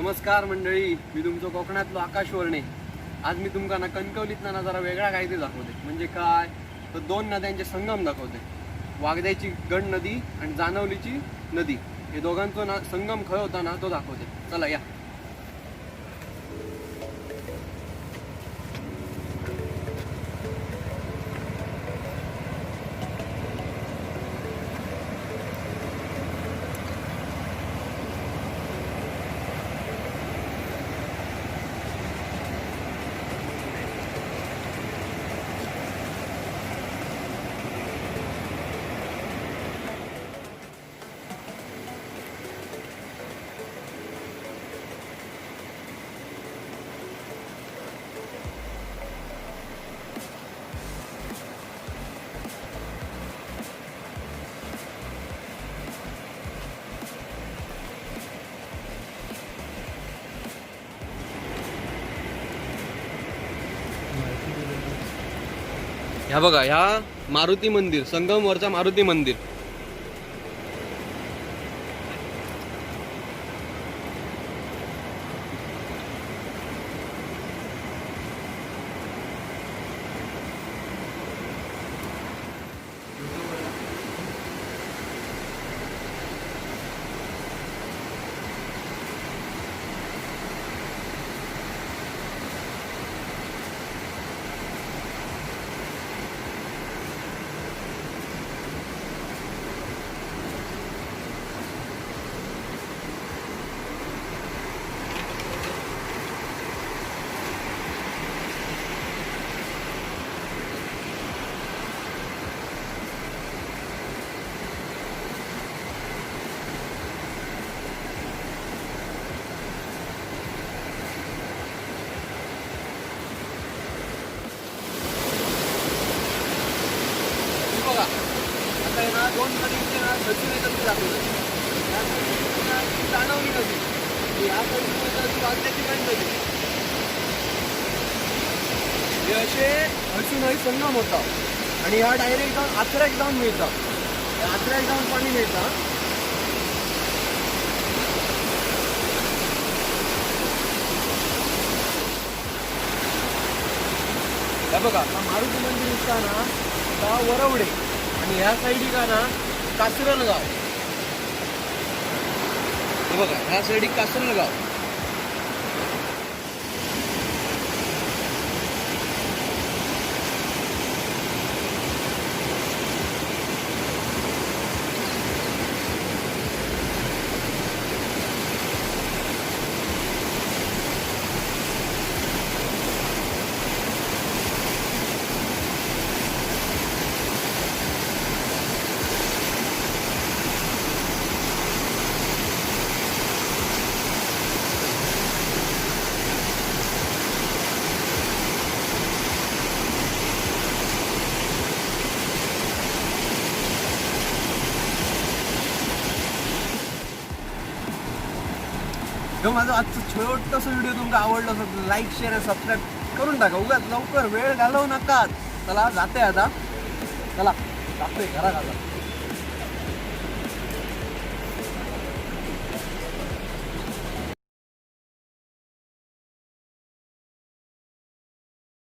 नमस्कार मंडळी, मी तुमचं कोकणातलो आकाश वर्णे. आज मी तुमका ना कणकवलीतला ना जरा वेगळा काहीतरी दाखवते. म्हणजे काय तर दोन नद्यांचे संगम दाखवते. वागद्याची गड नदी आणि जाणवलीची नदी, हे दोघांचो ना संगम खय होता ना तो दाखवते. चला या. ह्या बघा, ह्या मारुती मंदिर, संगमवरचा मारुती मंदिर. हे बघा, आता आहे ना दोन नदींचे ना सचिन नदी दाखवलं. या साईडची ना ती जाणवली नदी आणि या साईडची ना ती वागण्याची पण नदी. हे असे हसून संगम होता आणि ह्या डायरेक्ट जाऊन आचऱ्याक जाऊन मिळता. आचऱ्याक जाऊन पाणी मिळता. हे बघा, हा मारुती मंदिर दिसता ना, हा वरवडे आणि ह्या साईडी का ना कासरल गाव. हे बघा, ह्या साईडी कासरल गाव. जो माझा आजचा छोटासा व्हिडिओ तुमका आवडला असेल तर लाईक, शेअर आणि सबस्क्राईब करून टाका. उगाच लवकर वेळ घालवू नका. चला जाते आता, चला जातोय घरात आता.